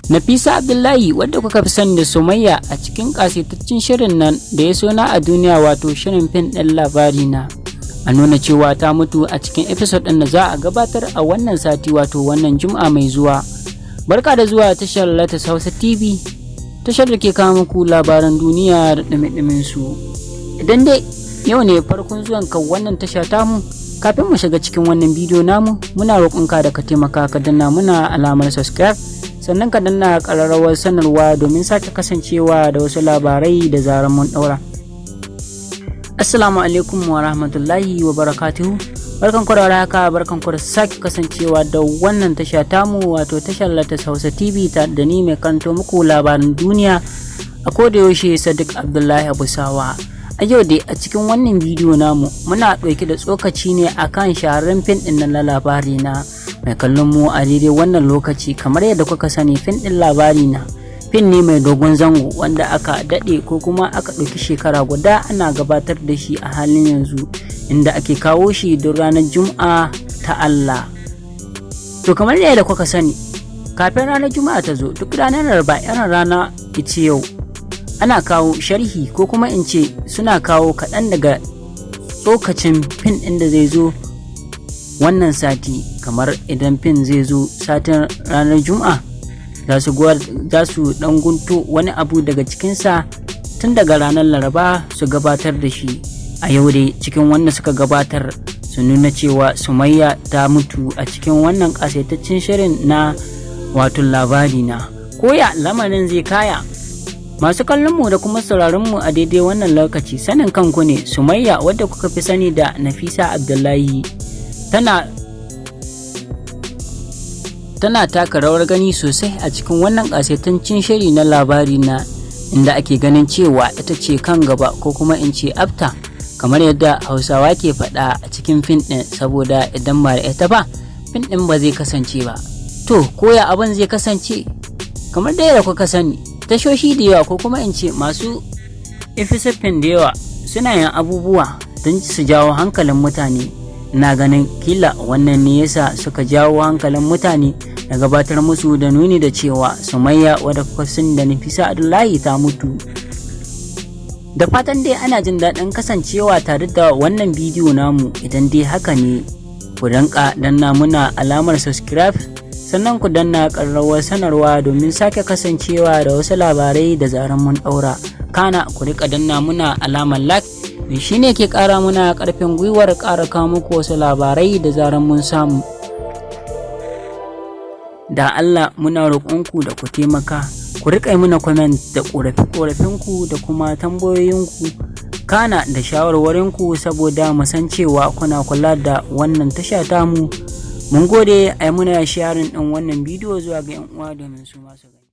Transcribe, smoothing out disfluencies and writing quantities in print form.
Nafisa Abdullahi, wadda kuka fi sani da Sumayya a cikin kasaitaccen shirin nan da ya suna a duniya, wato shirin fim ɗin Labari Na, a nuna cewa ta mutu a cikin episode ɗin da za a gabatar a wannan sati, wato wannan Juma'a mai zuwa. Barka da zuwa tashar Latas Hausa TV, tashar da ke kawo muku labaran duniya da ɗumi su. Idan dai yau ne farkon zuwan ka wannan tasha tamu, kafin mu shiga cikin wannan bidiyo namu, muna roƙonka da ka taimaka ka danna muna alamar subscribe, sannan ka danna ƙararrawar sanarwa domin sake kasancewa da wasu labarai da zarar mun ɗaura. Assalamu alaikum wa rahmatullahi wa barakatuhu. Barkan ku da haka, barkan ku da sake kasancewa da wannan tasha tamu, wato tashar Latas Hausa TV, ta da ni mai karanto muku labaran duniya a koda yaushe, Sadiq Abdullahi Abusawa. A yau dai a cikin wannan bidiyo namu muna ɗauke da tsokaci ne akan shahararren fim ɗin na Labari Na. Mai kallon mu a daidai wannan lokaci, kamar yadda kuka sani, fim ɗin Labari Na fim ne mai dogon zango wanda aka daɗe ko kuma aka ɗauki shekara guda ana gabatar da shi a halin yanzu, inda ake kawo shi don ranar Juma'a ta Allah. To, kamar yadda kuka sani, kafin ranar Juma'a ta zo, duk ranar Laraba irin rana ita yau ana kawo sharhi, ko kuma in ce suna kawo kaɗan daga tsokacin fim ɗin da zai zo wannan sati. Kamar idan fim zai zo satin ranar Juma'a, za su ɗan gunto wani abu daga cikinsa tun daga ranar Laraba su gabatar da shi. A yau dai cikin wanda suka gabatar su nuna cewa Sumayya ta mutu a cikin wannan ƙasaitaccen shirin na wato Labari Na. Koya lamarin zai kaya, masu kallon mu da kuma sauraron mu a daidai wannan lokaci? Sanin kanku ne, Sumayya, wadda kuka fi sani da Nafisa Abdullahi, tana taka rawar gani sosai a cikin wannan ƙasaitaccen shiri na Labari Na, inda ake ganin cewa ita ce kan gaba, ko kuma in ce afta, kamar yadda Hausawa ke faɗa, a cikin fim ɗin, saboda idan ba da ita ba fim ɗin ba zai kasance ba. To, koya abin zai kasance? Kamar da yadda kuka sani, tashoshi da yawa, ko kuma in ce masu ifisifin da yawa, suna yin abubuwa don su jawo hankalin mutane. Na ganin kila wannan ne yasa suka jawo hankalin mutane da gabatar musu da nuni da cewa Sumayya, wadda kuka sani da Nafisa Abdullahi, ta mutu. Da fatan dai ana jin daɗin kasancewa tare da wannan bidiyo namu. Idan dai haka ne, ku danka danna muna alamar subscribe, sannan ku danna ƙararrawar sanarwa domin sake kasancewa da wasu labarai da zaran mun ɗaura. Kana ku rika danna muna alamar like, shi ne ke ƙara muna ƙarfin gwiwar ƙara kawo muku wasu labarai da zaran mun samu. Da Allah muna roƙonku da ku taimaka ku riƙa yi muna comment da ƙorafe-ƙorafenku da kuma tambayoyinku, kana da shawarwarinku, saboda mu san cewa kuna kula da wannan tasha tamu. Mun gode. A yi muna sharing ɗin wannan bidiyo zuwa ga 'yan uwa domin su masu gani.